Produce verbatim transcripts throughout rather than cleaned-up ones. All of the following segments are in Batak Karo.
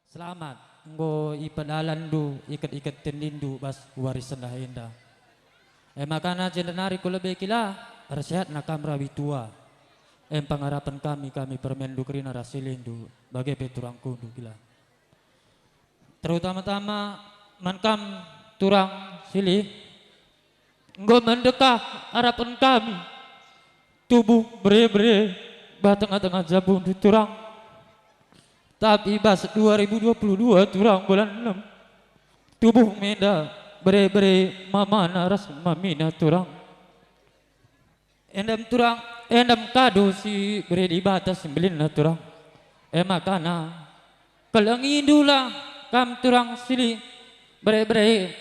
Selamat, enggo ipedalanndu iket-iket tendindu bas wari sendah enda. E makana jenda nari ku lebe kila, ersehatna kam rabi tua. Em pengarapen kami, kami permenndu kerina ras silihndu, bage pe turangkundu kila. Terutama-tama man kam turang silih, enggo mendekah arapen kami, tubuh bere-bere, bah tengah-tengah jabundu turang. Tapi bas dua ribu dua puluh dua turang bulan enem, tubuh menda bere-bere mamana ras mamina turang. Endam turang, endam kado si bere Dibata si mbelinna turang. E makana, kelengindulah kam turang silih bere-bere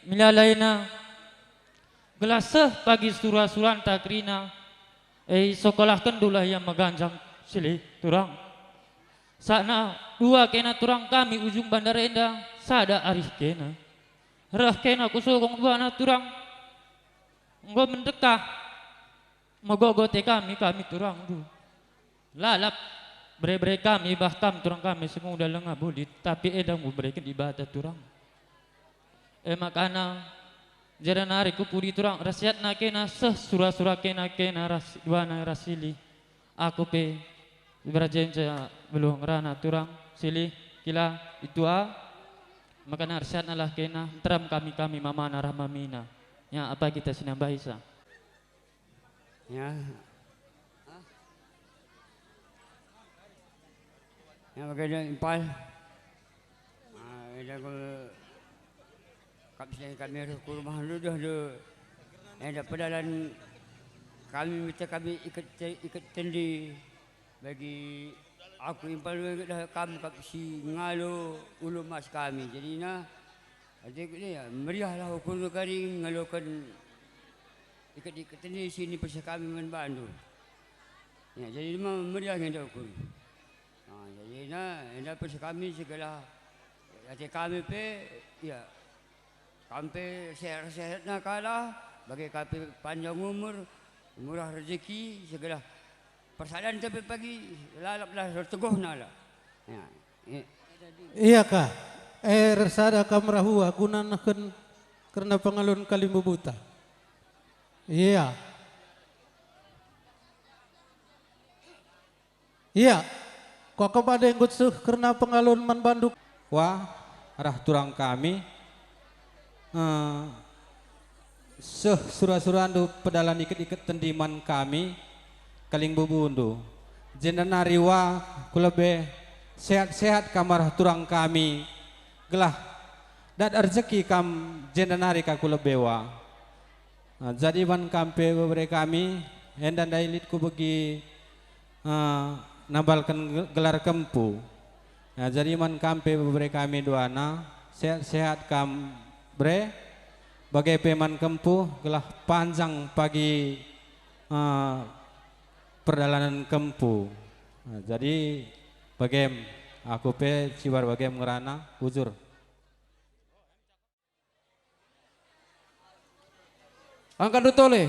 milalaina, gelah seh pagi sura-suranta kerina, e isekolahkenndulah ia meganjang silih turang. Sakna dua kena turang kami ujung bandar enda, sada arih kena. Reh kena ku sogong duana turang. Enggo mendekah, megogo te kami, kami turangndu. Lalap bere-bere kami, bah kam turang kami senguda langa bulit, tapi enda enggo bereken Dibata turang. E makana, jenda nari ku pudi turang, ersehatna kena seh sura-sura kena, kena ras duana ras silih. Aku pe, berajenca beluh ngerana turang, silih, kila, itua, makana ersehatnalah kena, nterem kami-kami mamana ras mamina. Ya, apa kita sinambahisa? Ya. Ya, bagi dia impal. Ah, enda kul kap sini kami reh ku rumah ndu dah de. Enda pedalan kami mita kami iket te-, iket tendi. Bagi aku impal dah kam kap si ngalo ulu emas kami. Jadi na, ateku ni, ya, meriahlah ukurna kari ngaloken iket-iket tendi si niperseh kami man bandu. Ya, jadi ma meriah nge enda ukur. Nah, jadi na, enda pers kami segala ate kami pe, ya, kam pe sehat-sehatna kala, bage ka pe panjang umur, murah rezeki, segala persadanta pe pagi, lalaplah erteguhna la. Ya, ya. Ia ka, e, ersada kam ras ua guna nehken kerna pengalun kalimbubuta. Ia. Ia, kuakap bade enggo seh kerna pengalun man bandu. Wa, arah turang kami, eh, seh sura-surandu pedalan iket-iket tendi man kami, kalimbubundu. Jenda nari wa ku lebe sehat-sehat kam arah turang kami, gelah dat erjeki kam jenda nari ka ku lebe wa. Ah, jadi man kam pe bebere kami, enda ndai lit kubegi, ah, nambalken ge-, gelar kempu. Ah, jadi man kam pe bebere kami duana, sehat-sehat kam bre, bage pe man kempu, gelah panjang pagi, ah, perdalanen kempu. Ah, jadi bagem, aku pe sibar bagem ngerana, bujur. Angkandu tole.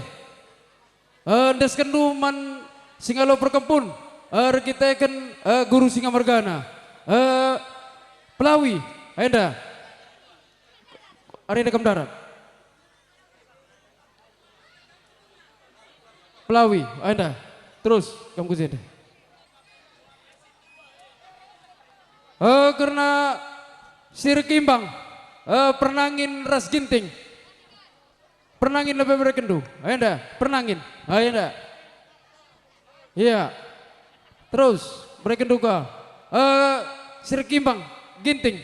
Eh, endeskenndu man si ngalo perkempun, eh, erkiteken, eh, guru singa mergana. Eh, Pelawi, enda. Ari enda kam ndarat. Pelawi, enda. Terus, kam ku jenda. Eh, kerna si erkimbang, eh, pernangin ras ginting. Pernangin lebe berekenndu. Enda, pernangin. Enda. Iya. Terus, berekenndu ka. Eh, si erkimbang, ginting.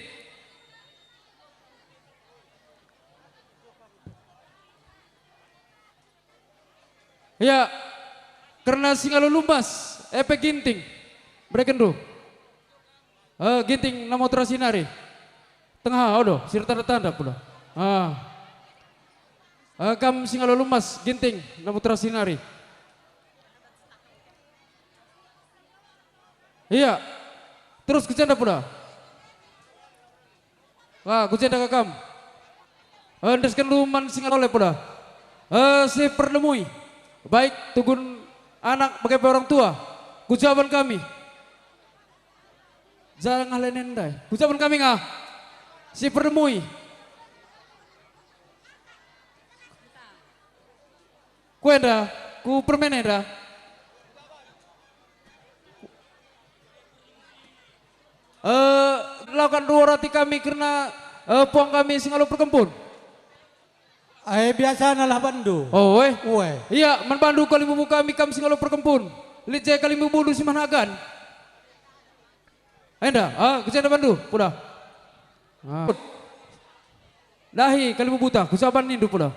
Ya, kerna si ngalo lumbas, epe ginting, berekenndu. Eh, ginting namotra sinari. Tengah, odo, si ertanda-tanda pula. Ah. Eh, kam si ngalo lumbas, ginting, namotra sinari. Iya. Terus ku jenda pula. Wah, ku jenda ka kam. Endeskenndu man si ngalo le pula. Eh, si perlemui. Baik tugun anak bage pe orang tua. Ku jaban kami. Janah lenen ndai. Kujaban kami nga. Si permui. Kuenda, ku permen enda. Eh, lakan dua rati kami kerna, eh, puang kami si ngalo perkempun. Ai biasana lah bandu. Oh, eh. Ue. Ia, man bandu kalimbubu kami kam si ngalo perkempun. Lit je kalimbubundu si managan. Enda, ah, kejenda bandu, puda. Ah. Dahi kalimbubuta, kujaban nindu puda.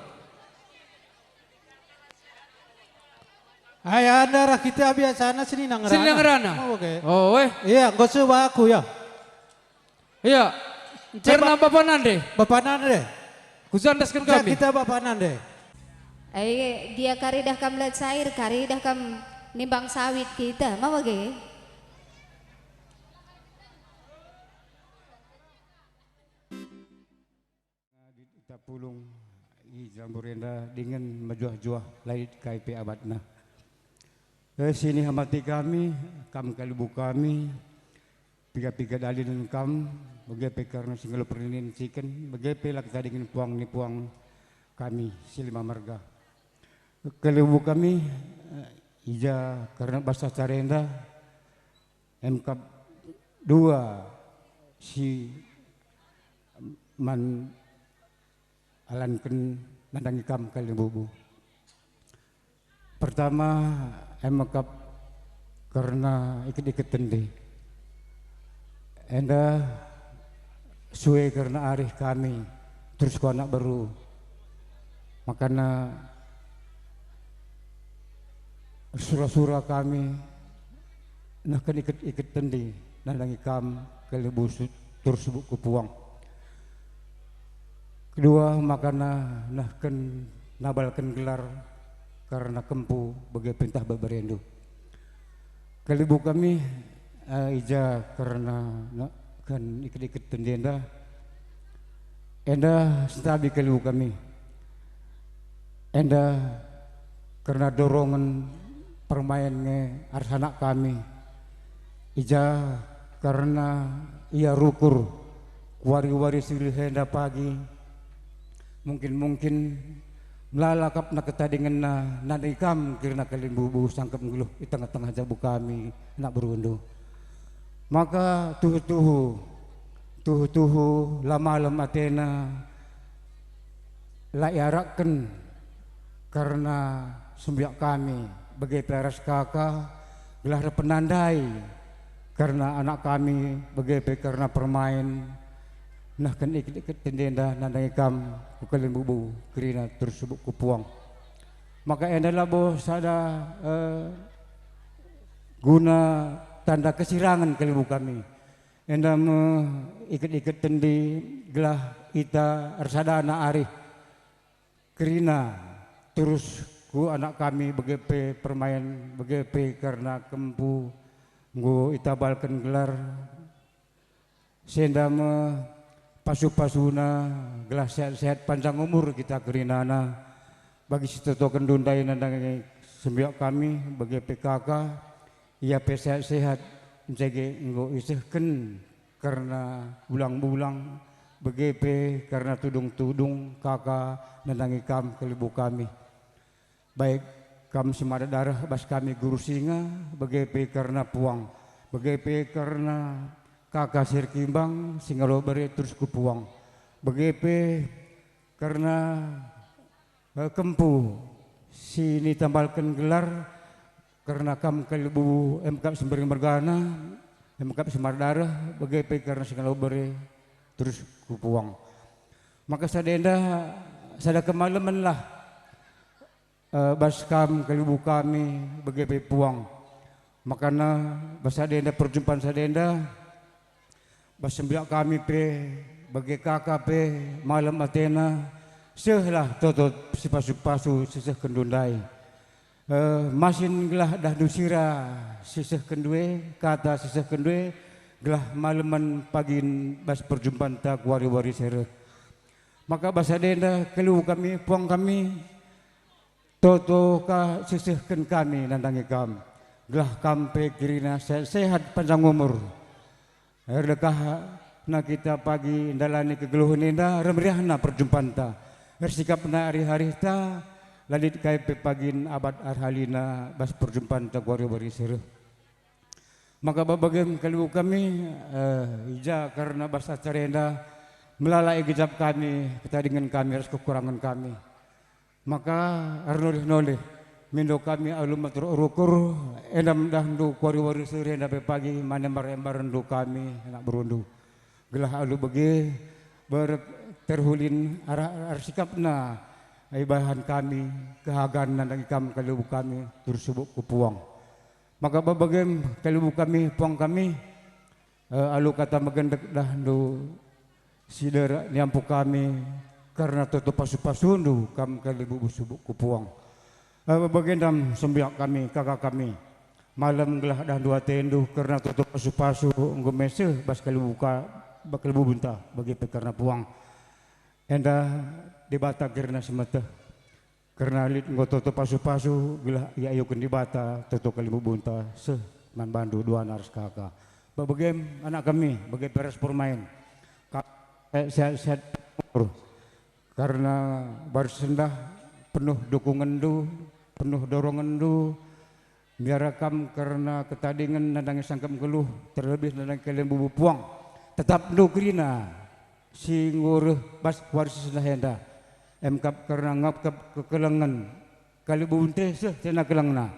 Ai anda rah kita biasana senina ngerana. Senina ngerana. Mau ke? Oh, eh. Iya, enggo suba aku ya. Iya. Coba. Cerna bapa nande. Bapa nande. Kujandas kan kami. Kita bapa nande. Ai, dia karidah kam lat sair, karidah kam nimbang sawit kita, mau bage? Ita pulung i Jambur enda dingen mejuah-juah, la lit kai pe abatna. Eh, sini hamati kami, kam kalimbubu kami, piga-piga dalinen kam, bage pe kerna si ngalo perninan ciken, bage pe la ketadingen puang ni puang kami si lima marga. Kalimbubu kami, eh, i ja kerna bas acara enda, emkap dua si man alanken nandangi kam kalimbubu. Pertama, emkap kerna iket-iket tendi. Enda sue kerna arih kami, terus ku anak beru. Makana sura-sura kami nehken iket-iket tendi nandangi kam kalimbubu terus subuk ku puang. Kedua, makana nehken nabalken gelar kerna kempu bage pe ntah beberendu. Kalimbubu kami, eh, i ja kerna nehken iket-iket tendi enda, enda sentabi kalimbubu kami. Enda kerna dorongen permain nge arah anak kami. I ja kerna ia rukur kuari-wari si reh enda pagi, mungkin-mungkin melala kap na ketadingenna nandai kam kerna kalimbubu sangkep nggeluh i tengah-tengah jabu kami, anak berundu. Maka tuhu-tuhu, tuhu-tuhu la malem atena, la iarakken kerna sembiak kami, bage pe ras kaka, gelah erpenandai kerna anak kami, bage pe kerna permain, nehken iket-iket tendi enda nandangi kam ku kalimbubu kerina terus subuk ku puang. Maka enda labo sada, eh, guna tanda kesirangen kalimbubu kami. Enda me iket-iket tendi gelah ita ersadana arih kerina terus ku anak kami bage pe permain, bage pe kerna kempu enggo itabalken gelar. Senda me pasu-pasuna gelah sehat-sehat panjang umur kita kerinana. Bagi si totoken ndai nandangi sembiak kami, bage pe kaka, ia pe sehat-sehat, ncege enggo isehken kerna bulang-bulang, bage pe kerna tudung-tudung kaka nandangi kam kalimbubu kami. Baik kam si mada dareh bas kami guru singa, bage pe kerna puang, bage pe kerna kaka si erkimbang si ngalo bere terus ku puang, bage pe kerna, eh, kempu si nitambalken gelar, kerna kam kalimbubu emkap si mbering mergana, emkap si mada dareh, bage pe kerna si ngalo bere terus ku puang. Maka sada enda, sada kemalemenlah, eh, bas kam kalimbubu kami bage pe puang. Makana bas sada enda perjumpan sada enda, bas sembiak kami pe, bage kaka pe, malem atena, sehlah toto sipasu-pasu sisehkenndu ndai. Eh, masin gelah dahndu sira sisehkenndu e, kata sisehkenndu e, gelah malemen pagin bas perjumpanta ku wari-wari si reh. Maka bas sada enda kalimbubu kami, puang kami, toto ka sisehken kami nandangi kam, gelah kam pe kerina sehat-sehat panjang umur. Erdekahna kita pagi ndalani kegeluhen enda, reh meriahna perjumpanta. Ersikapna ari-arihta, la lit kai pe pagin abad erhalina bas perjumpanta ku wari-wari si reh. Maka bage me kalibu kami, eh, i ja kerna bas acara enda, melala igejap kami, ketadingen kami ras kekurangen kami. Maka ernoleh-noleh mindo kami alu matur rukur, enda me dahndu ku wari-wari si reh enda pe pagi, man embar-embarenndu kami, anak berundu. Gelah alu bage, berek terhulin arah, arah sikapna ibahan kami, kehagan nandangi kam kalibu kami, tur subuk ku puang. Maka bage me kalibu kami, puang kami, eh, alu kata megendek dahndu si derak niampu kami, kerna toto pasu-pasundu kam kalibu subuk ku puang. Eh, bage ndam sembiak kami, kaka kami, malem gelah dahndu atendu, kerna toto pasu-pasu enggo meseh bas kalibu ka-, bas kalibubunta, bage pe kerna puang. Enda Dibata kerna si meteh. Kerna lit enggo toto pasu-pasu, gelah iayoken Dibata toto kalibubunta seh man bandu duana ras kaka. Bage me anak kami, bage pe ras permain. Ka-, eh, sehat-sehat umur. Kerna bas sendah penuh dukungenndu, penuh dorongenndu, miara kam kerna ketadingen nandangi sangkep nggeluh, terlebih nandangi kalimbubu puang. Tetapndu kerina si enggo reh bas wari si sendah enda. Emkap kerna ngepkep kekelengen, kalibubunta seh tena kelengna.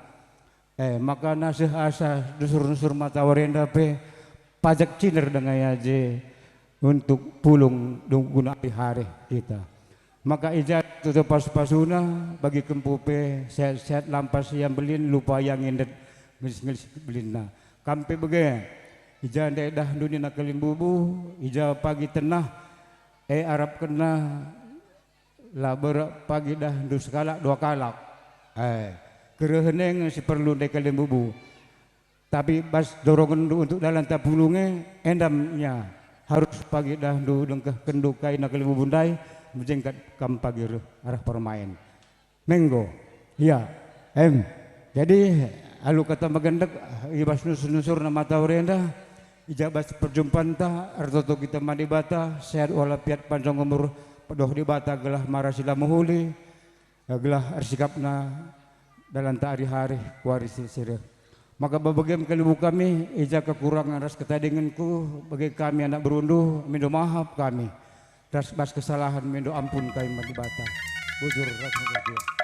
Eh, maka naseh asa nusur-nusur matawari enda pe pajak ciner denga i je untuk pulung dung guna ari-ari kita. Maka i ja toto pasu-pasuna, bagi kempu pe sehat-sehat lampas ia mbelin, lupa ia ngindet ngelis-ngelis belinna. Kam pe bage, i ja ndai dahndu nina kalimbubu, i ja pagi tenah, e arapkenna la berak pagi dahndu sekalak dua kalak. Eh, kerehen e nge si perlu ndai kalimbubu. Tapi bas dorongenndu untuk dalan tapulung e, enda me ia harus pagi dahndu dengkehkenndu kai nina kalibubu ndai, mejengkat kam pagi reh arah permain. Menggo. Ia. Em. Jadi, alu kata megendek, i bas nusur-nusurna matawari enda, i ja bas perjumpanta, ertoto kita man Dibata, sehat walafiat, panjang umur, pedoh Dibata gelah mara si la mehuli, gelah ersikapna dalanta ari-ari ku wari si, si reh. Maka bage me kalibu kami, i ja kekurangen ras ketadingenku, bage kami anak berundu, mindo maaf kami. Ras bas kesalahen mindo ampun kami man Dibata. Bujur ras mejuah-juah.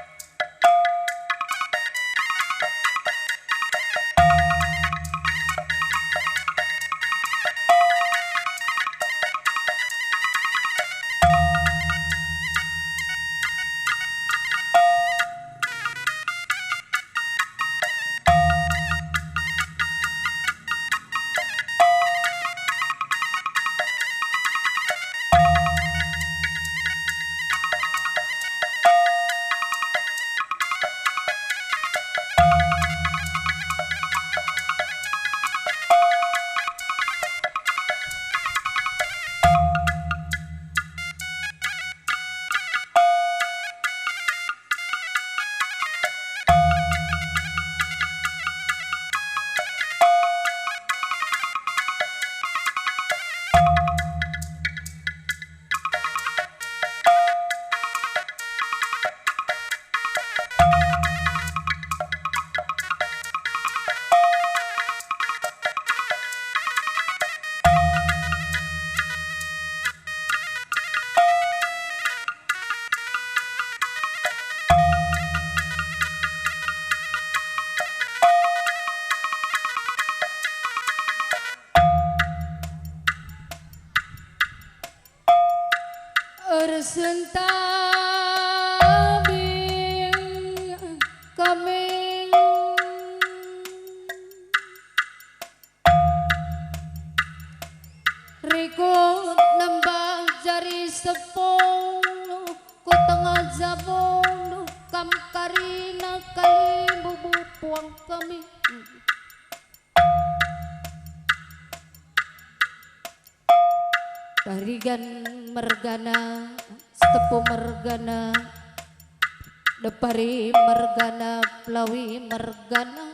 Ersentabi kami. Rikut nembah jari sepuluh, ku tengah jabundu kam karina kalimbubu puang kami. Parigan mergana, Setepu mergana, Depari mergana, Pelawi mergana.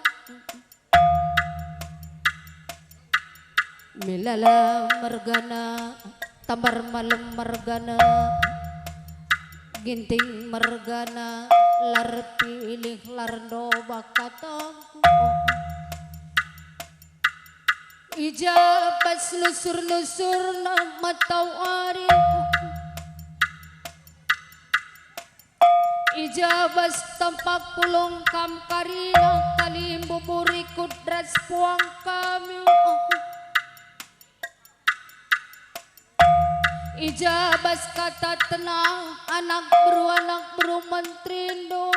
Milala mergana, Tambar Malem mergana, Ginting mergana, lar pilih lar ndobah katangku. I ja bas nusur-nusurna matawari, i ja bas tampak pulung kam karina, kalimbubu rikut ras puang kami. I ja bas kata tenang anak beru, anak beru menterindu.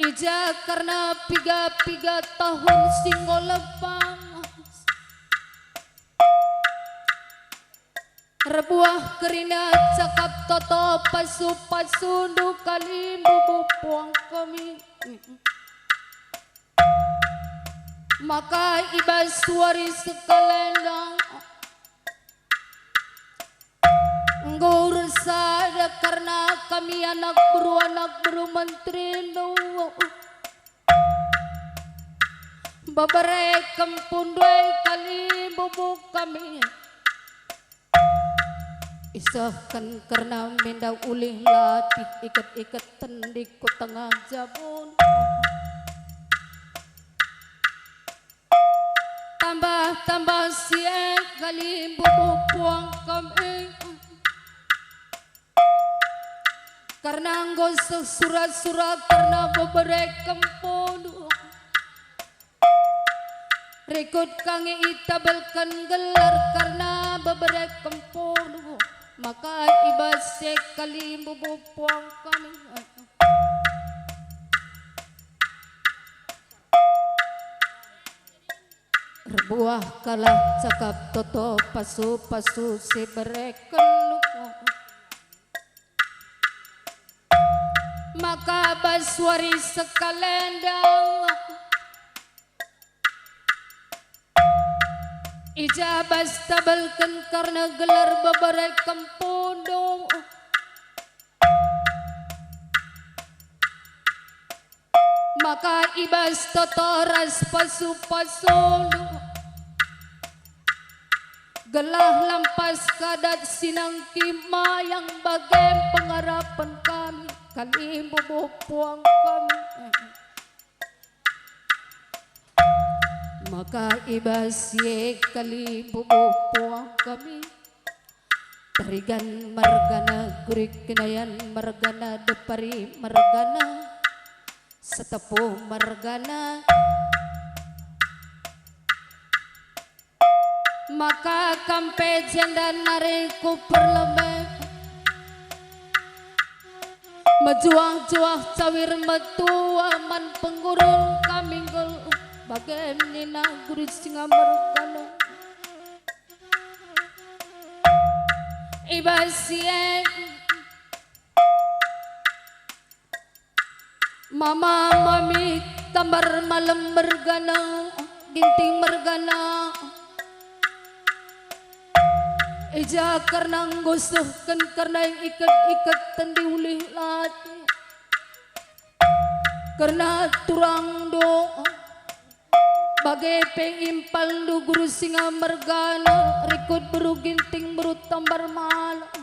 I ja kerna piga-piga tahun si enggo lepas, erbuah kerina cakap toto pasu-pasundu kalimbubu puang kami. Maka i bas wari sekalenda enggo ersada kerna kami anak beru, anak beru menterindu. Bebereken pundu e kalimbubu kami. Isehken kerna menda ulih latih iket-iketen di ku tengah jabun. Tambah-tambah si e kalimbubu puang kami. Kerna enggo seh sura-sura kerna bebereken pundu. Rikut ka nge itabelken gelar kerna bebereken pundu, maka i bas e kalimbubu puang kami. Erbuah kalah cakap toto pasu-pasu si bereken. Maka bas wari sekalenda, i ja bas tabelken kerna gelar bebereken pundu, maka i bas toto ras pasu-pasundu, gelah lampas kadat si nangkih mayang bage pengarapen kami, kalimbubu puang kami. Maka i bas si e kalimbubu puang kami, Tarigan mergana, Gurik Kinayan mergana, Depari mergana, Setepu mergana. Maka kam pe jenda nari kuperlebe, mejuah-juah cawir metua man penggurun kami nggeluh, bage nina Gurik Singa mergana. I bas si e, mama mami Tambar Malem mergana, Ginting mergana, i ja kerna nggusuhken kerna iket-iketen ndi ulih latih, kerna turangndu, bage pe impalndu Gurik Singa mergana, rikut beru Ginting, beru Tambar Malem.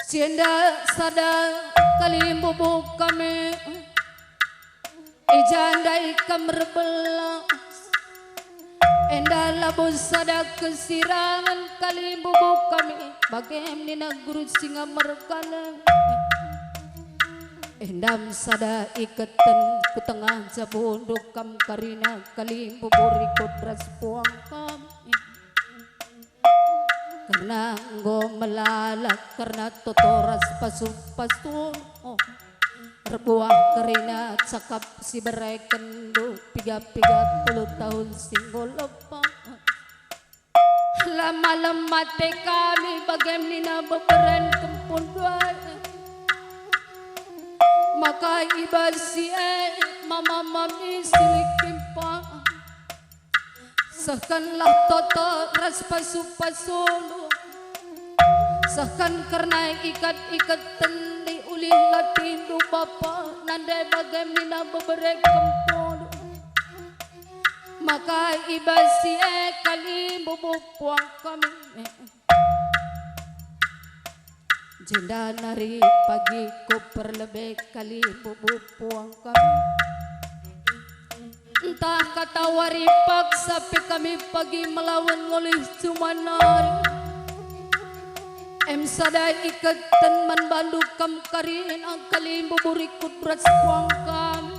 Si enda sada kalimbubu kami, i ja ndai kam erbelas. Enda labo sada kesirangen kalimbubu kami, bage nina Gurik Singa mergana. Enda sada iketen ku tengah jabundu kam karina kalimbubu rikut ras puang kami. Kerna enggo melala kerna toto ras pasu-pasu, oh, erbuah kerina cakap si berekenndu piga-piga puluh tahun si enggo lepas. La malem ate kami bage nina beberen kempun duai. Maka i bas si e mama mami silik kimpa. Sehkenlah toto ras pasu-pasundu. Sehken kerna ikat-iketen ndi uli latihndu bapa, nande bage nina bebere kempondu. Maka i bas si e kalimbubu puang kami. Jenda nari pagi ku perlebe kalimbubu puang kami. Ntah kata wari paksa pe kami pagi melawen ngulih cuma nari. Em sada iketen man bandu kam karina kalimbubu rikut ras puang kami.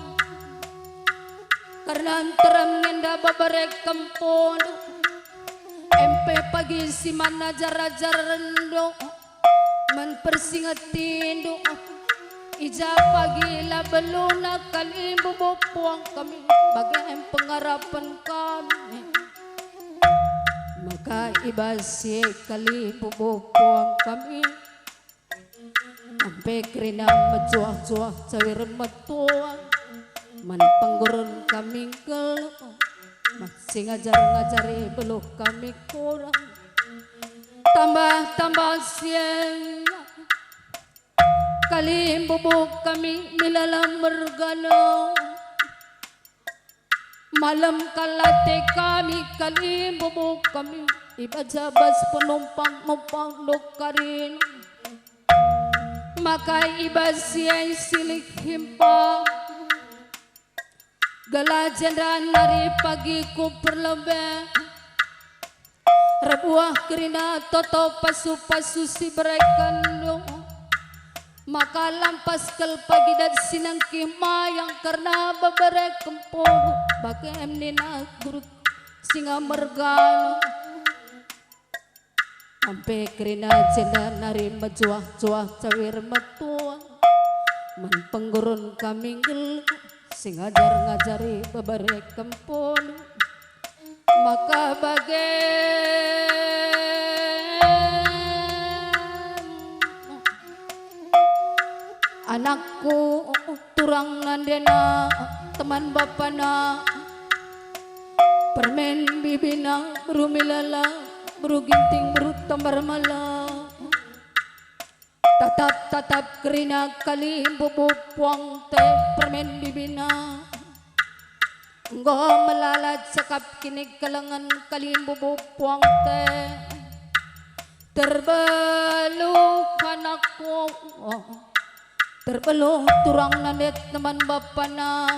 Kerna nterem ngenda bebere kempondu. Em pe pagi si man ajar-ajaren doa man persingetindu. I ja pagi la beluna kalimbubu puang kami, bage em pengarapen kami. Maka i bas si e kalimbubu puang kami, ampe kerina mejuah-juah cawir metua man pengguren kami nggeluh, man si ngajar-ngajari beluh kami kurang. Tambah-tambah si e kalimbubu kami milala mergana. Malem kal ate kami kalimbubu kami, i bas ja bas penumpang-numpang dokarin. Maka i bas si e silik himpa, gelah jenda nari pagi ku perlebe. Erbuah kerina toto pasu-pasu si berekenndu. Maka lampas kal pagi dat si nengkih mayang kerna bebere kempondu, bage em nina guru singa mergana. Ampe kerina jenda nari mejuah-juah cawir metua man pengguren kami nggeluh, si ngajar-ngajari bebere kempondu. Maka bage anakku, turang nandena, teman bapana, permen bibina, beru milala, beru ginting, beru tambar mala. Tatap-tatap kerina kalimbubu puang te permen bibina. Enggo melala cakap kinikelengen kalimbubu puang te. Terbeluh anakku, terbeluh turang nande teman bapana.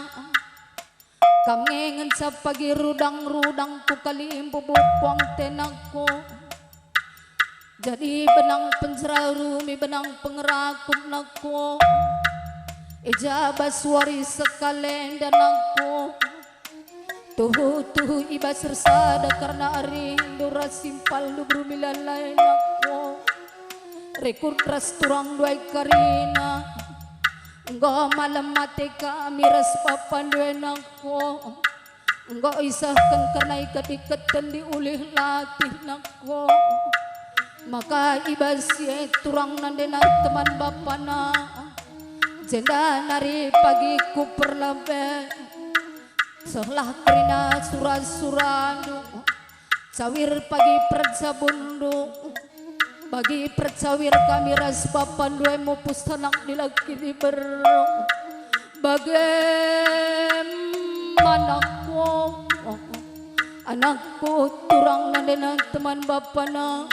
Kam nge ngenca pagi rudang-rudang ku kalimbubu puang te nangko. Jadi benang penjerarumi, benang pengerakup nangko. I ja bas wari sekalenda nangko. Tuhu-tuhu i bas ersada kerna arindu ras simpalndu beru milala e nangko. Rikut ras turang ndu e karina. Enggo malem ate kami ras bapandu e nangko. Enggo isehken kerna iket-iketen diulih latih nangko. Maka i bas si e turang nandena teman bapana. Jenda nari pagi ku perlebe. Sehlah kerina sura-surandu. Cawir pagi percabundu. Bagi percawir kami ras bapandu e mupus tanak dilaki diberu. Bage anakku, anakku turang nandena teman bapana.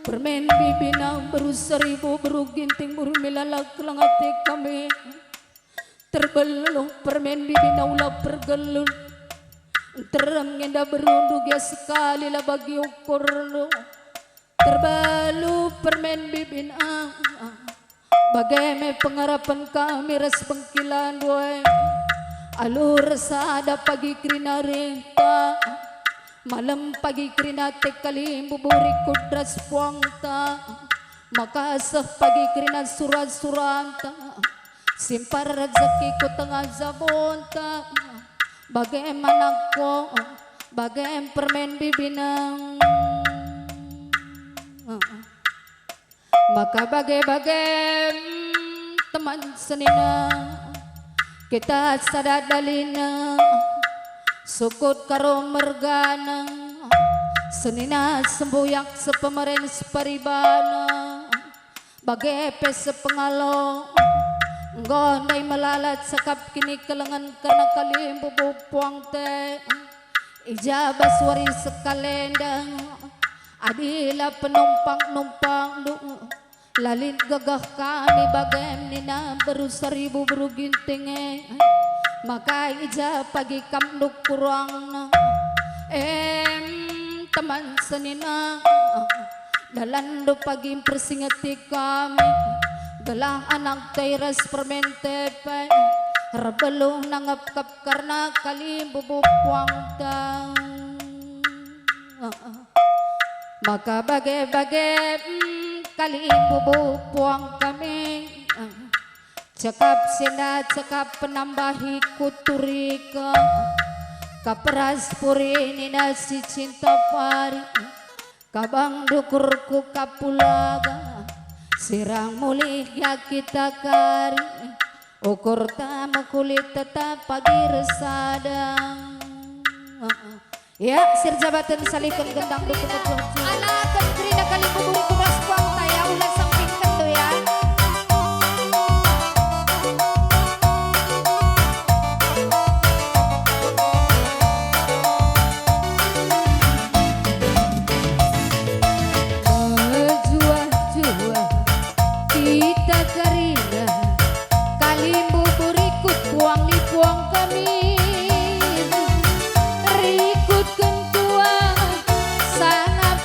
Permen bibina beru seribu, beru ginting, beru milala keleng ate kami. Terbeluh permen bibina ula pergelun. Nterem ngenda berundu gia sekali la bagi ukurnu. Terbeluh permen bibina. Bage me pengarapen kami ras bengkilandu e. Alu ersada pagi kerina renta. Malem pagi kerina te kalimbubu rikut ras puangta. Maka seh pagi kerina sura-suranta. Simpar rejeki ku tengah jabunta, bage em anakku, bage em permen bibina. Maka bage-bage em teman senina, kita sada dalina, sukut karo mergana, senina sembuyak sepemeren separibana. Bage pe sepengalo, enggo ndai melala cakap kinikelengen kerna kalimbubu puangta. I ja bas wari sekalenda, adi la penumpang-numpangndu, la lit gegeh kami bage nina beru Seribu, beru Ginting e. Maka i ja pagi kam ndukurangna, em, teman senina. Dalanndu pagi mpersingeti kami, gelah anak tai ras permen tepe erbeluh nangkep-kep kerna kalimbubu puangta. Maka bage-bage, mm, kalimbubu puang kami. Cakap si enda cakap penambahi kuturika, kaperas puri nina si cinta pari, kabang dukurku kapulaga, sirang mulih ya kita kari, ukurta mekulit tetap pagi ersada. Ya, sirjabaten saliken gendang dukun mejuah-juah. Anaken kerina kalimbubu ras puangta ya, ula sampingken tu ya. Mejuah-juah kita kerina kalimbubu rikut puang lipuang kami. Rikutken tuah sangap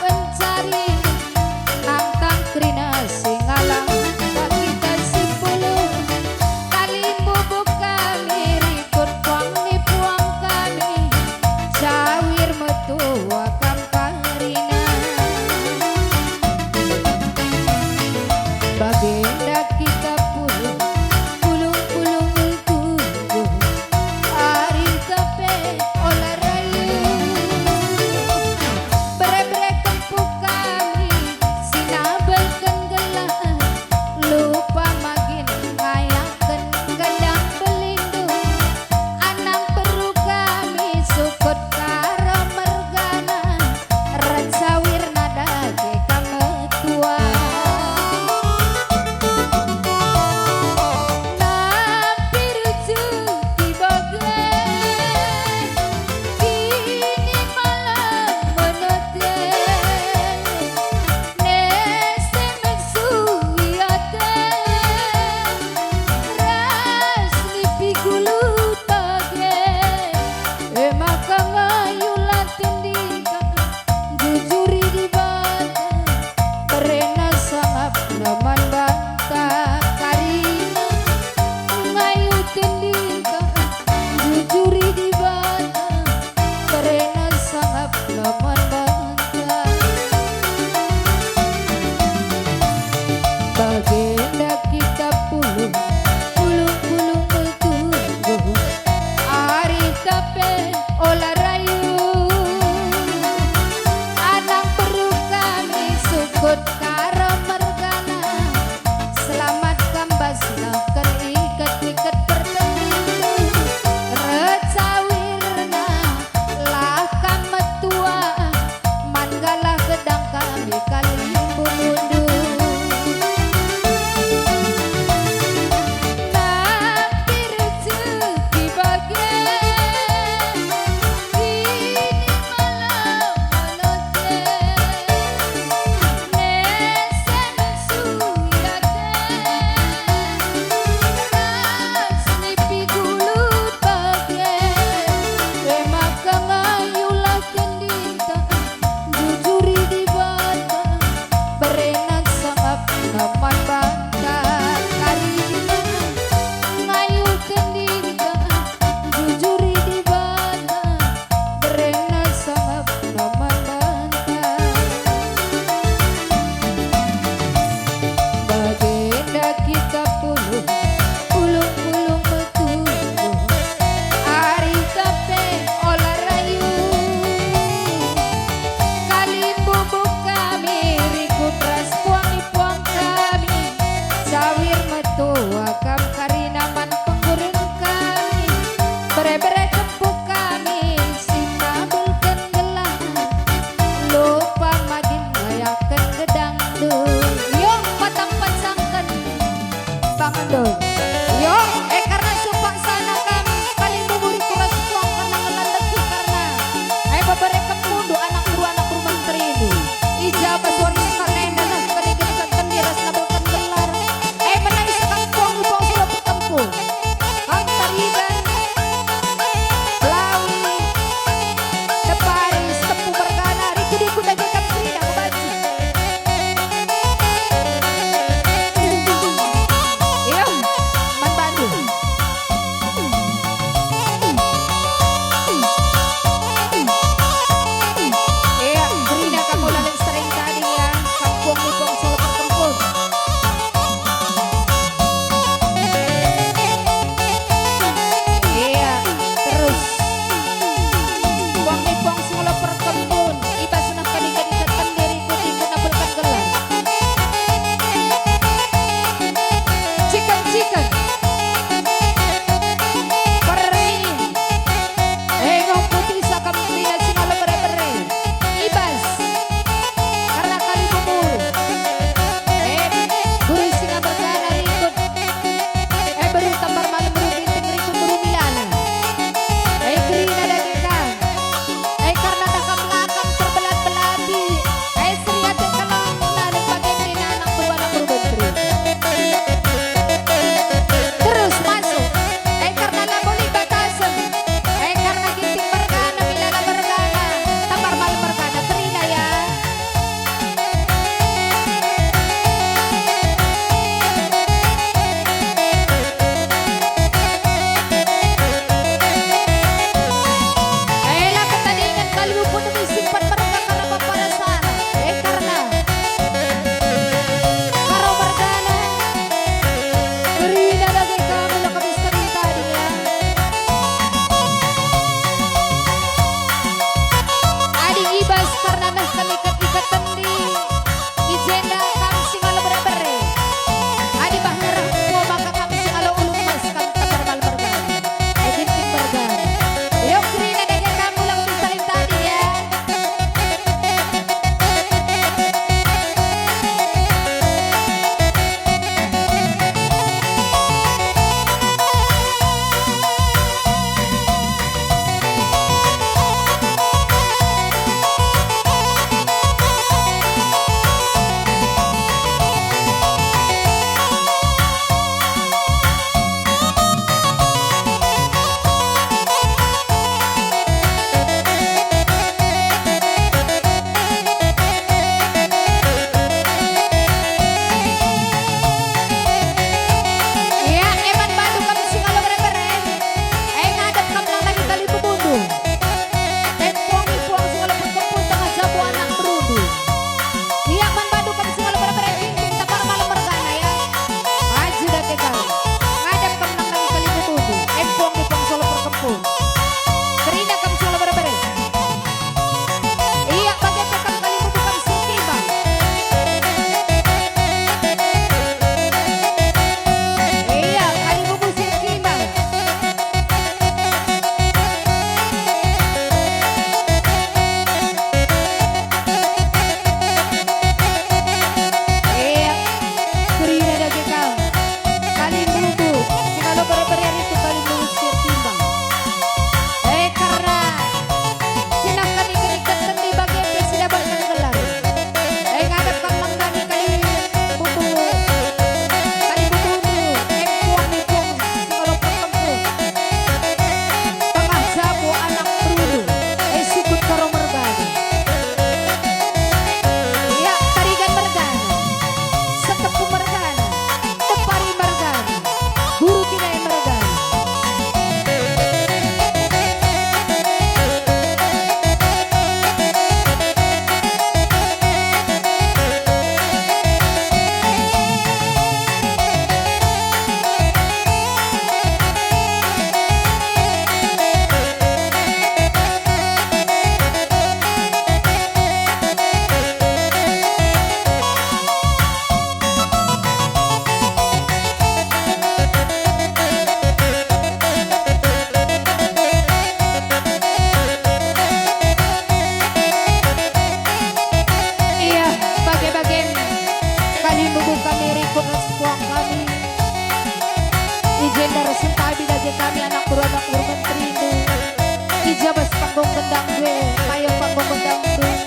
Dangdut, payo panggung dangdut.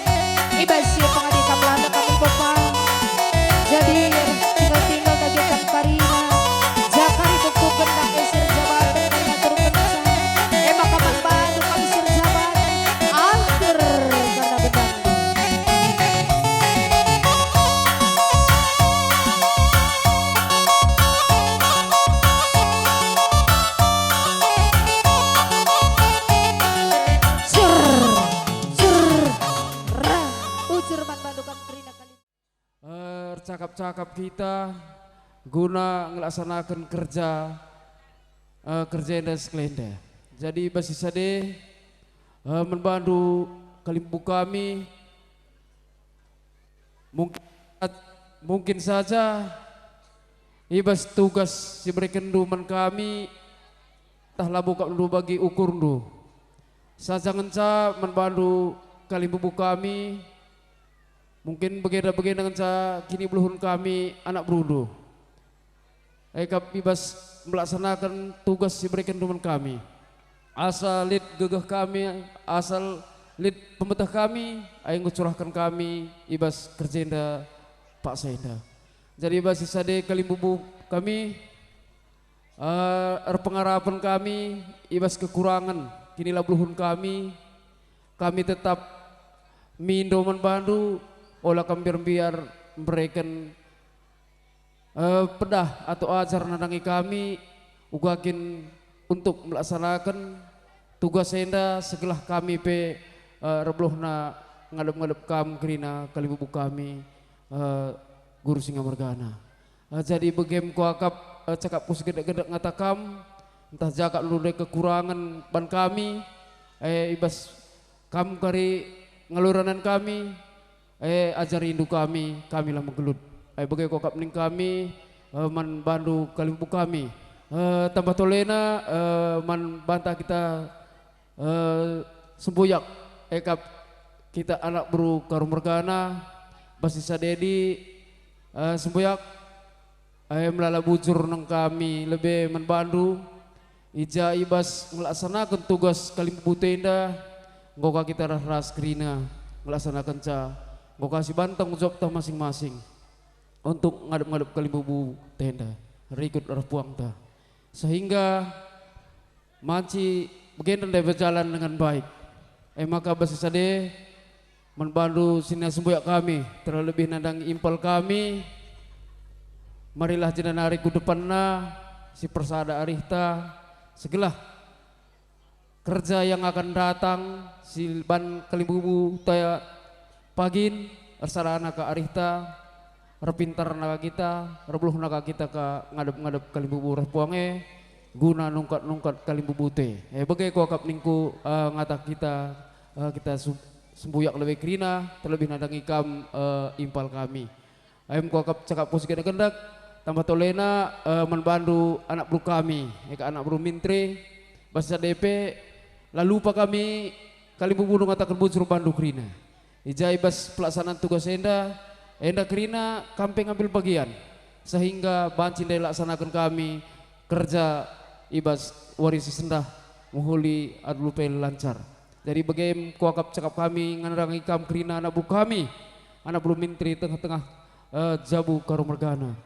I bas si pengadi kam landa kami bapa. Jadi, tinggal-tinggal dage kam karina. Jakari bengku gendang esir jabaten karina turun kenca. Ema kaman badu kami sir jabaten. Angger karena bedangdut. Sur, sur, ra, ujur man bandu kam kerina kali. Ercakap-cakap kita guna ngelaksanaken kerja, eh, kerja enda sekelenda. Jadi bas si sade, eh, man bandu kalimbubu kami, mungkin, mungkin saja i bas tugas si berekenndu man kami, tah labo kap ndu bagi ukurndu. Saja ngenca man bandu kalimbubu kami, mungkin bagenda-bagenda ngenca kinibeluhen kami anak berundu. E kap i bas melaksanaken tugas si berekenndu man kami. Asa lit gegeh kami, asa lit pemeteh kami, ai enggo curahken kami i bas kerja enda paksa enda. Jadi i bas si sade kalimbubu kami, eh, erpengarapen kami i bas kekurangen kinilabeluhen kami, kami tetap mindo man bandu, ola kam mbiar-mbiar mbereken eh, pedah atau ajar nandangi kami, uga kin untuk melaksanaken tugas enda, segelah kami pe, eh, erbeluhna ngadep-ngadep kam kerina kalimbubu kami, eh, Guru Singamargana. Eh, jadi bage me kuakap, eh, cakapku si gendek-gendek ngata kam, ntah ja kap ndu ndai kekurangen ban kami, eh, i bas kam kari ngaloi ranan kami, eh, ajarindu kami, kami la menggelut. Eh, bage kuakap ning kami, eh, man bandu kalimbubu kami. Eh, tambah tolena, eh, man banta kita, eh, sembuyak, eh, kap kita anak beru Karu mergana, bas si sade adi, eh, sembuyak, eh, melala bujur nang kami lebe man bandu, i ja i bas ngelaksanaken tugas kalimbubu enda, enggo ka kita ras-ras kerina ngelaksanakenca, enggo ka si banta tanggung jawabta masing-masing untuk ngadep-ngadep kalimbubu enda, rikut arah puangta. Sehingga banci bagenda ndai berjalan dengan baik. E maka bas si sade, man bandu senina sembuyak kami, terlebih nandangi impal kami, marilah jenari ku depanna si persada arihta, segelah kerja yang akan datang si ban kalimbubu ta pagin, ersadana ka arihta, erpintarna ka kita, erbeluhna ka kita ka ngadep-ngadep kalimbubu ras puang e, guna nungkat-nungkat kalimbubunta. E, bage kuakap ningku, eh, ngata kita, eh, kita su-, sembuyak lebe kerina, terlebih nandangi kam, eh, impal kami. Em kuakap cakapku si gendek-gendek, tambah tolena, eh, man bandu anak beru kami, e ka anak beru Mintri, bas si sade pe, la lupa kami kalimbubundu ngataken bujur bandu kerina. I ja i bas pelaksanaan tugas enda, enda kerina kam pe ngambil bagian, sehingga banci ndai laksanaken kami kerja i bas wari si sendah mehuli alu pe lancar. Jadi bage me kuakap cakap kami ngenandangi kam kerina anak beru kami, anak beru Mintri tengah-tengah, eh, jabu Karu mergana.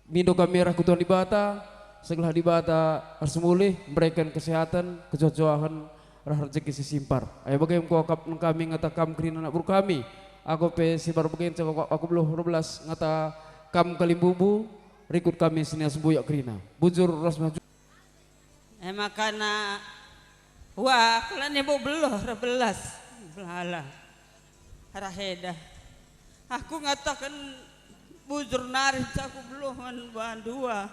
Mindo kami arah ku Tuhan Dibata, segelah Dibata ersemulih, mbereken kesehatan, kejuah-juahen, rah rejeki si simpar. Ai bage me kuakap nang kami ngata kam kerina anak beru kami. Aku pe si mbar bage nca aku, aku beluh erbelas ngata kam kalimbubu, rikut kami senina sembuyak kerina. Bujur ras maju. E makana, wah, la nibo beluh erbelas. Belala. Arah eda. Aku ngataken bujur nari aku beluh man bandu, ah.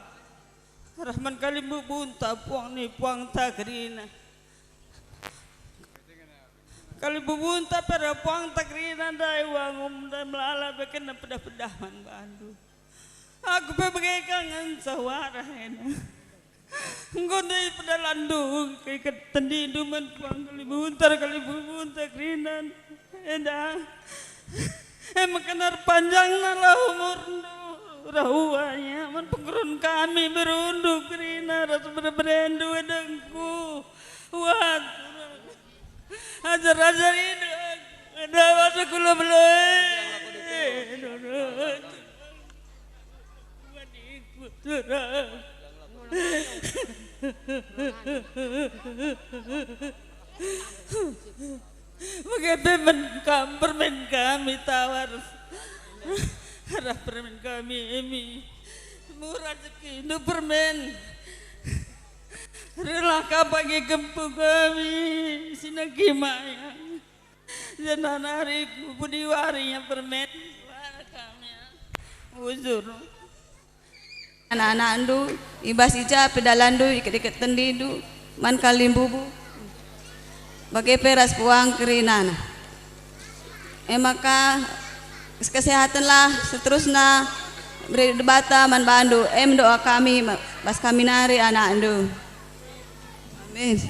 Arah man kalimbubunta puang ni puangta kerina. Kalimbubunta pe arah puangta kerina ndai wangum ndai melala beken pedah-pedah man bandu. Aku pe bage ka ngenca arah ena. Enggo ndai pedalandu, keiket tendindu man puang kalimbubunta, kalimbubunta kerina enda. E maka erpanjangna lah umurndu, rauhnya man penggerun kami berundu kerina ras bere-berendu e dengku. Wah, Raja-raja rindu aku, enda masa kula beloi. Nurut. Wadiku turang. Bage pe man kam permen kami tawar. Arah permen kami emi. Murah rejekindu permen. Rehlah ka pagi kempu kami, si negi mayang. Janah nari ku pudi wari ia permen, wara kami. Bujur. Anak-anakndu, i bas i ja pe dalanndu, iket-iket tendindu, man kalimbubu, bage pe ras puang kerinana. E maka, kesehatenlah seterusna beri Dibata man bandu, em doa kami, bas kami nari anakndu. Amin.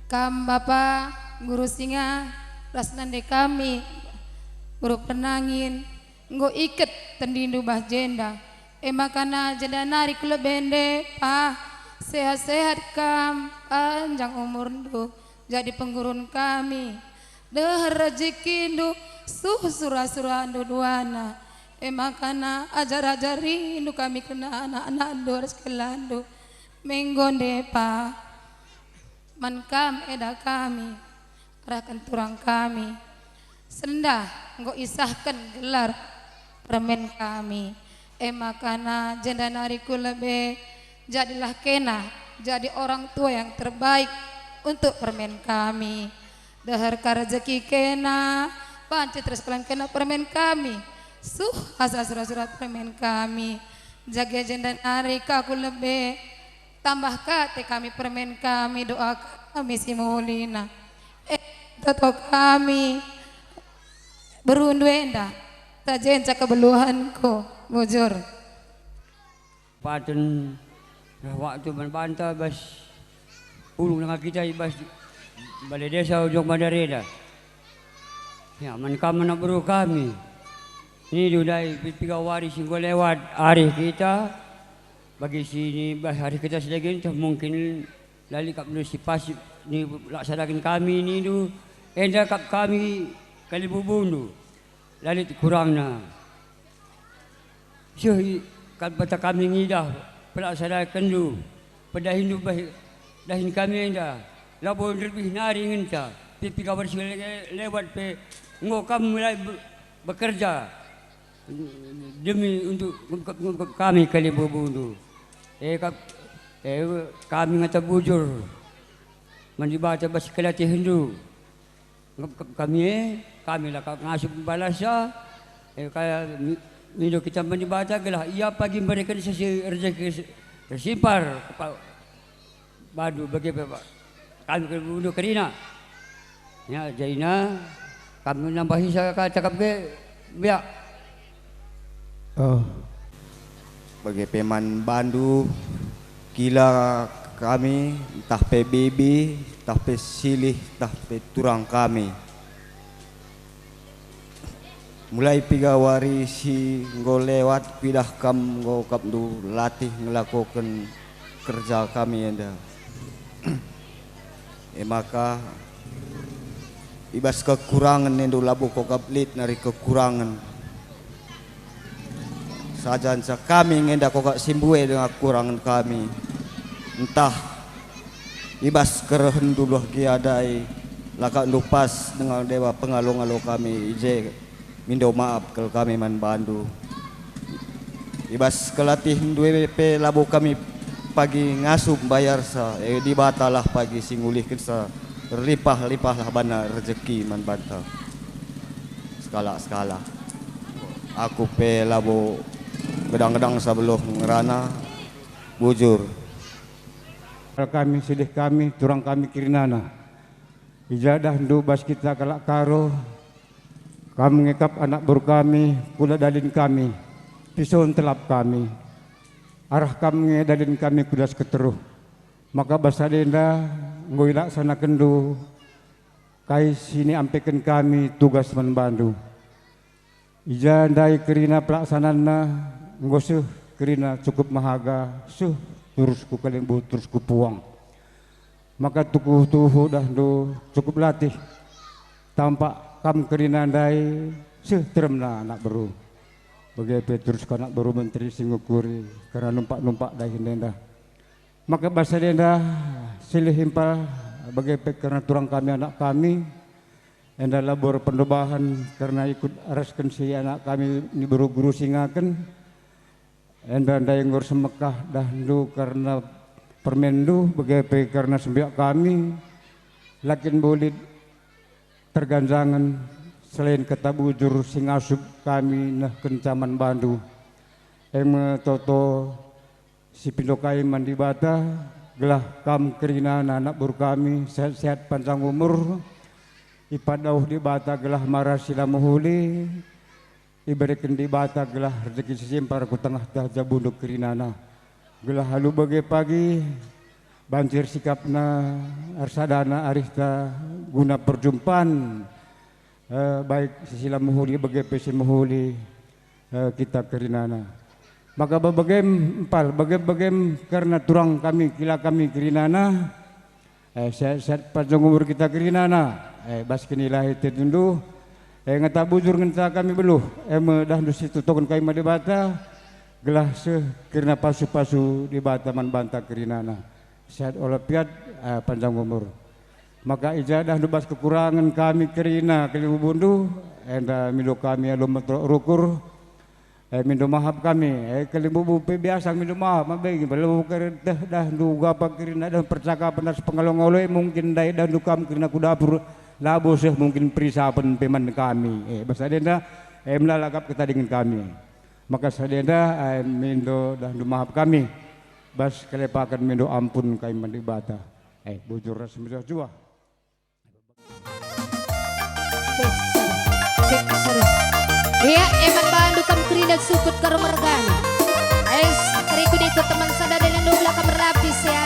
Kam bapa, guru singa, ras nande kami, guru pernangin, enggo iket tendindu bas jenda. E makana jenda nari kulebende, pa, sehat-sehat kam, panjang umurndu, jadi penggurun kami. Deher rejekindu, suh sura-surandu duana. E makana ajar-ajarindu kami kerna anak-anakndu ras kelandu. Menggo ndepa man kam eda kami, arahken turang kami. Sendah enggo isahken gelar permen kami. E makana jenda nari kulebe, jadilah kena jadi orang tua yang terbaik untuk permen kami. Deher ka rejeki kena, banci terus kalian kena permen kami. Suh asa sura-sura permen kami. Jage jenda nari ka kulebe, tambah ka ate kami permen kami, doa kami si mulina. E, toto kami berundu enda, sajenca kebeluhanku, bujur. Paten reh waktu man banta bas pulung denga kita i bas balai desa Ujung Bandareda. Ya, man kam anak beru kami. Nindu ndai pi-, piga wari si enggo lewat arih kita, bagi si ni bas arih kita si dage ntah mungkin la lit kap ndu si pas ni laksanaken kami nindu, enda kap kami kalimbubundu. La lit kurangna. Seh i-, kan banta kami ngidah pelaksanakenndu, pedahinndu beh dahin kami enda, labo nderbih nari ngenca, pe piga wari si le-, lewat pe enggo kam mulai be-, bekerja demi untuk ngungkep-ngungkep kami kalimbubundu. E kap-, e kami ngata bujur man Dibata bas kelatihndu. Ngepkep kami e, kami la kap ngasup mbalasa, e, kaya mi-, mindo kita man Dibata, gelah Ia pagi mbereken sesi rejeki se-, tersimpar kepa-, bandu bage pe, Pak. Kami kebundu kerina. Ya, jadina kami nambahi sa-, ka cakap ge, biak. Oh. Bage pe man bandu, kila kami, ntah pe bibi, ntah pe silih, ntah pe turang kami. Mulai piga wari si enggo lewat, kuidah kam enggo kapndu latih ngelakoken kerja kami enda. E maka, i bas kekurangen enda labo kogap lit nari kekurangen. Saja nca kami ngenda kogap si mbue denga kekurangen kami. Ntah i bas kerehenndu luah gia ndai, la kap ndu pas denga deba pengalo-ngalo kami i je. Mindo maap kal kami man bandu. I bas kelatihndu e pe labo kami pagi ngasup mbayarsa, e Dibatalah pagi si ngulihkensa, erlimpah-limpahlah bana rejeki man banta. Sekalak-sekalak. Aku pe labo gedang-gedang sabeluh ngerana, bujur. Kal kami, silih kami, turang kami kerinana. I ja dahndu bas kita kalak Karo, kam nge kap anak beru kami, kula dalin kami, piso ntelap kami. Arah kam nge dalin kami ku das keteruh. Maka bas sada enda enggo ilaksanakenndu kai si niampeken kami tugas man bandu. I ja ndai kerina pelaksananna, enggo seh kerina cukup mehaga, seh terus ku kalimbubu, terus ku puang. Maka tuhu-tuhu dahndu cukup latih. Tampak kam kerina ndai seh teremna anak beru. Bage pe terus ka anak beru menteri si ngukuri kerna numpak-numpak dahin enda. Maka bas sada enda silih impal bage pe kerna turang kami anak kami, enda labo erpendobahen kerna ikut arasken si anak kami ni beru-beru si ngaken. Enda ndai enggo ersemekah dahndu kerna permenndu, bage pe kerna sembiak kami, la kin mbue lit terganjangen selain kata bujur si ngasup kami nehkenca man bandu. E me toto si pindo kai man Dibata, gelah kam kerinana anak beru kami sehat-sehat panjang umur, ipadauh Dibata gelah mara si la mehuli, ibereken Dibata gelah rejeki si simpar ku tengah-tengah jabundu kerinana. Gelah alu bage pagi banci ersikapna ersadana arihta guna perjumpan, eh, baik si la mehuli bage pe si mehuli, eh, kita kerinana. Maka bebegem empal, bege-begem kerna turang kami, kila kami kerinana, Eh, sehat-sehat panjang umur kita kerinana. Eh, bas kinilahi tentu. Eh, ngata bujur ngenca kami beluh. Eh, me dahndu si tutoken kai man Dibata, gelah seh kerina pasu-pasu Dibata man banta kerinana. Sehat walafiat, eh, panjang umur. Maka i ja dahndu bas kekurangen kami kerina kelimbubundu, enda mindo kami alu meteruk rukur, Eh, mindo mahap kami, eh, kelimbubu pe biasa mindo mahap, mabe perlu kerteh dahndu gapa kerina dahndu percakapen ras pengalo-ngalo, eh, mungkin ndai dahndu kam kerina ku dapur, labo seh mungkin perisapen pe man kami. Eh, bas sada enda, eh, melala kap ketadingen kami. Maka sada enda, eh, mindo dahndu mahap kami, bas kelepaken mindo ampun kai man Dibata. Eh, bujur ras mejuah-juah. Cek, cek, sorry. Ia, eman bandu kam kerina sukut karo mergana. Ais, rikut-ikut teman sada dengan dua kam erlapis, ya.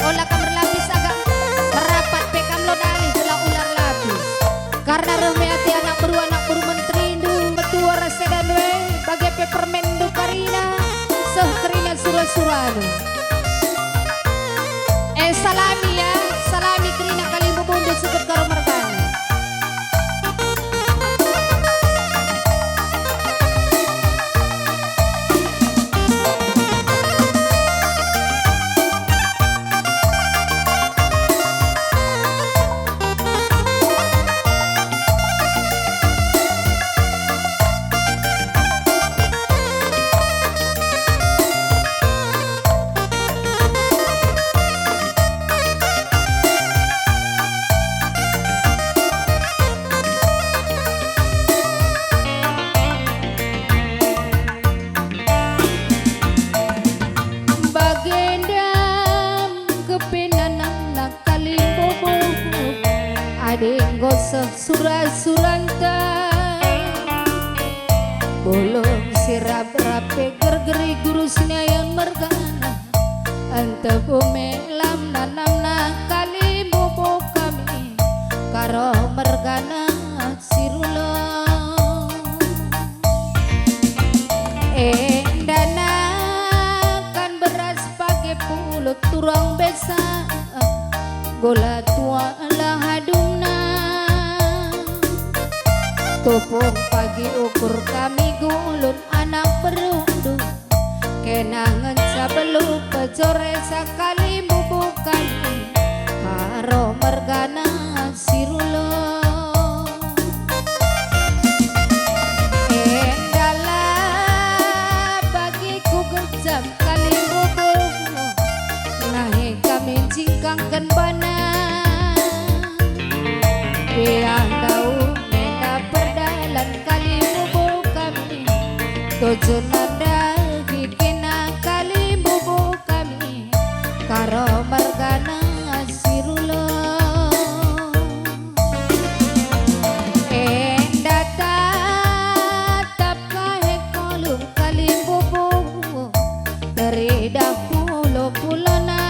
Ola kam erlapis agak merapat pe kam lo dalih gelah ular lapis. Karena reh me ate anak beru, anak beru menterindu, metua ras sedan we, bage pe permenndu karina, seh kerina sura-surandu. Eh, salami ya, salami kerina kalimbubundu sukut karo mergana. Bagenda kepenanamna kalimbubu, adi enggo seh sura-suranta. Bulung si rap-rap pe gergeri guru Senayan mergana. Ente bumi lam nanamna kalimbubu kami, karo mergana si rulo. Enda nakan beras page pulut turang besa, gula tua lah adumna. Tupung pagi ukur kami gulun anak berundu. Kena ngenca beluh pejore sakali mbubuh kami, karo mergana si rulo. Endalah bagi ku gejam kali mbubuh, nahe kami jingkangken bana. Biang daun enda perdalan kali mbubuh kami, tujunna ndai kena kali mbubuh kami, karo mergana si rulo. Enda tatap kahe kolung kali mbubuh, teridah pulo-pulona.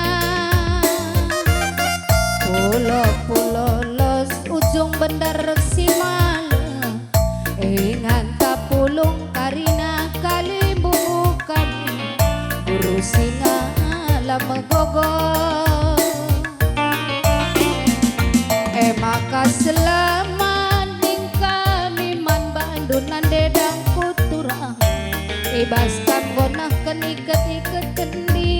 Pulo-pulo los ujung bendar si malem, inganta pulung karina kali mbubuh kami, guru singa la megogo. Maka selamat ning kami man bandu nande dangku turang. I bas kam nggo nehken iket-iket kendi.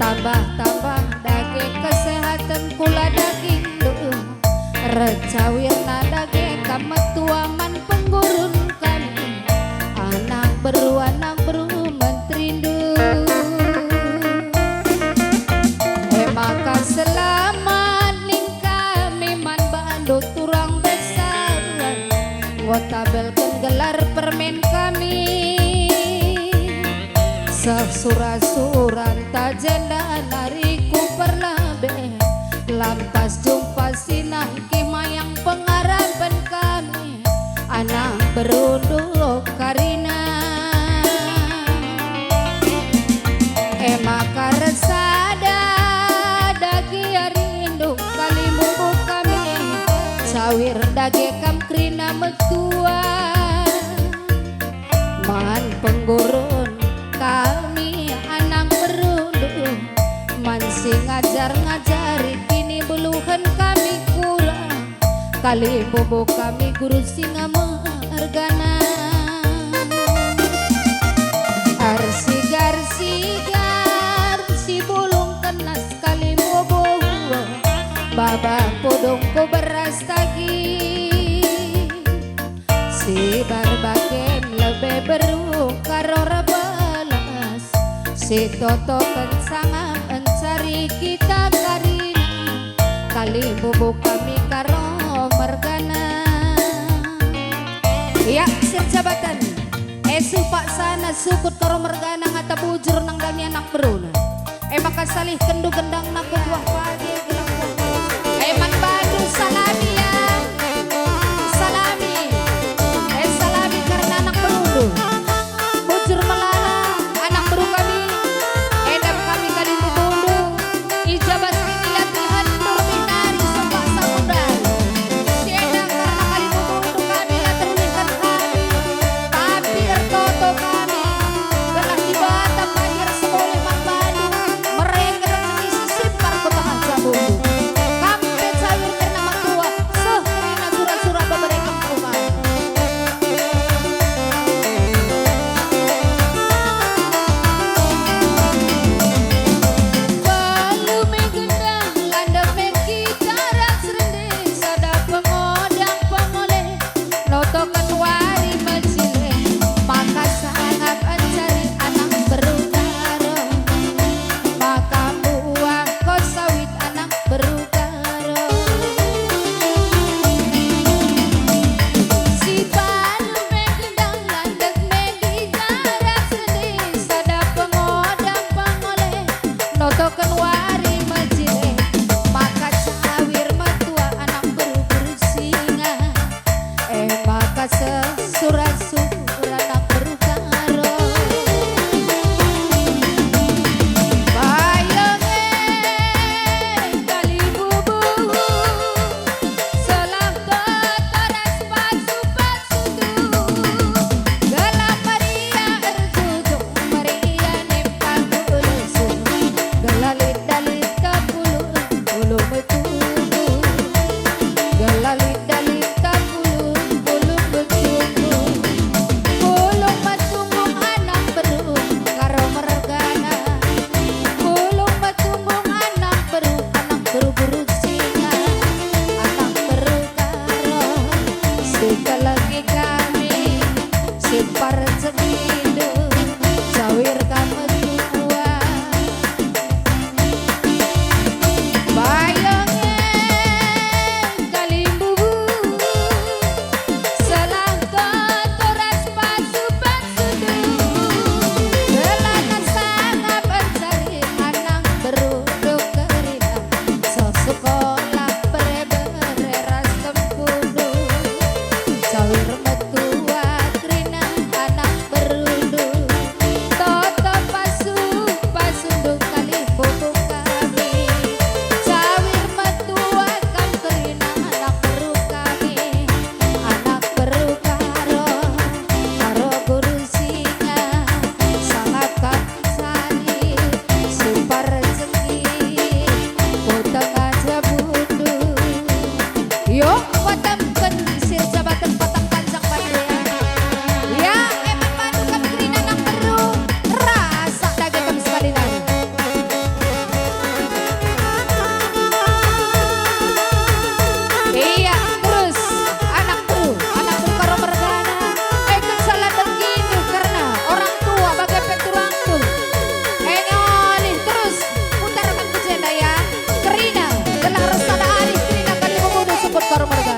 Tambah-tambah dage kesehaten kula dagindu. Recawirna dage kam metua man penggurun kami. Anak beru, anak beru menterindu. E maka selamat ning kami man bandu turang besar. Enggo tabelken gelar permen kami. Seh sura-suranta jenda nari ku perlabe. Lampas jumpa sinah kih mayang pengarapen kami. Anak berundu karina. E maka ersada dage rindu kalimbubu kami, cawir dage kam kerina metua. Man penggurun kami anak berundu, man si ngajar-ngajari kinibeluhen kami kurang. Kalimbubu kami guru si ngame ergana. Ersigar-sigar si bulung kenas kalimbubu, babah pudungku beras tagi. Si barbagem lebe beru karo erbelas, si totoken sangap encari kita karina, kalimbubu kami karo mergana. Ya, sirjabaten. E supaksana sukut karo mergana ngata bujur nang dami anak beruna. E maka salihkenndu gendangna ku buah pagi gelah. E man bandu salami ya. Salami. E salami kerna anak berundu. Bujur melala anak beru kami. Enda kami kalimbubundu. I ja bas kinilatihenndu rebih nari sempak sabundari. Si enda kerna kalimbubundu kami la terulihken kami. Tapi ertoto kami, gelah Dibata pagi ersemulih man bandu, mereken rejeki si simpar ku tengah jabu Yo, patempen sir jabaten patang kancang batu ya. Ya, emang bandu kami kerina nang beru, rasa dage kami sekali nari. Iya, terus anak beru, anak beru Karo mergana, ikut salah begitu karena orang tua bage pe turangtu. Engolih terus putarken ku jenda ya. Kerina, gelah ersada arih kerina kali memudu sukut Karo mergana.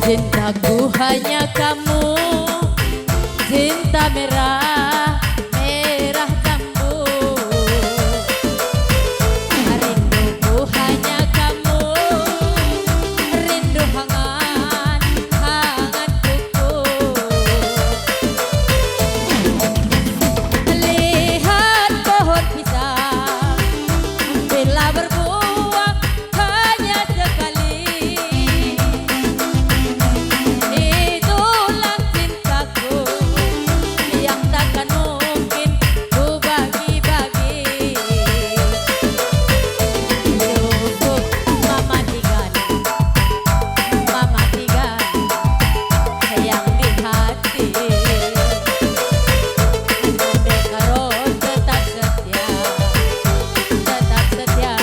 Cintaku hanya kamu, cinta merah, merah jambu. Rinduku hanya kamu, rindu hangat, hangat kuku. Lihat pohon pisang, bila berbuah, hanya sekali. Itulah cintaku yang takkan mungkin ku bagi-bagi. Cukup mamatikan, mamatikan yang di hati. Anu mereka roh tetap setia, tetap setia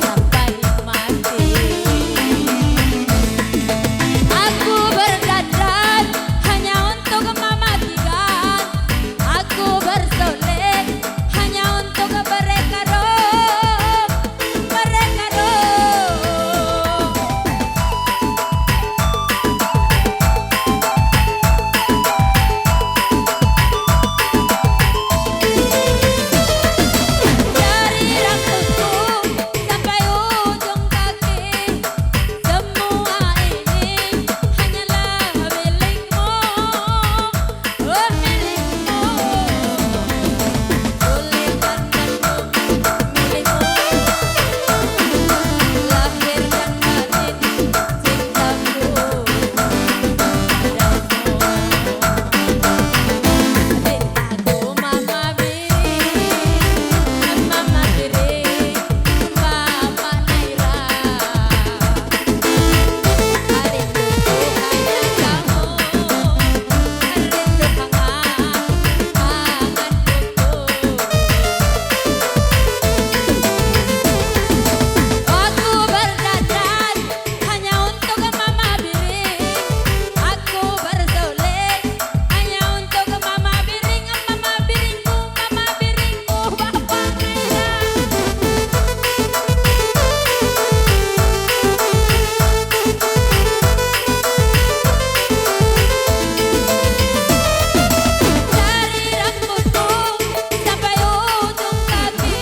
sampai mati. Aku berdandan hanya untuk mematikan. Aku bersolek hanya untuk mereka roh, mereka roh. Dari rambutku sampai ujung kaki, semua ini hanyalah milikmu. Oh, milikmu. Kulit dan jantung milikmu. Lahir dan batin cintaku padamu. Cintaku mama biring, mama biring, mama Naira. Rinduku hanya kamu, rindu hangat, hangat kuku. Aku berdandan hanya untuk mama biring. Aku bersolek hanya untuk mama biring, mama biringku, mama biringku, bapa Naira. Dari rambutku sampai ujung kaki,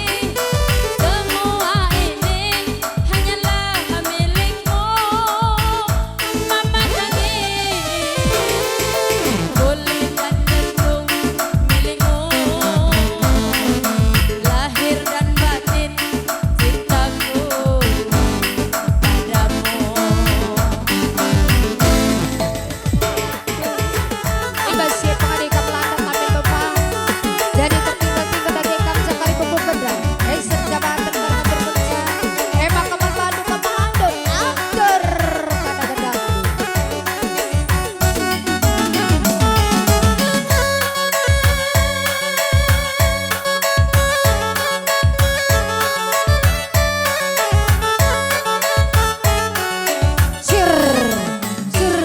semua ini hanyalah milikmu. Mama kami, kulit dan jantung milikmu, lahir dan batin cintaku padamu. I bas si pengadi kam lantak kami lupa. Jadi tertinggal-tinggal bagi kam sekali pupuk kedai. Eser jabatan karena terpaksa. Emang keman bandu keman andut angger kata gedangku. Sir, sir,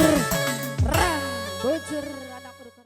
rang, bujur.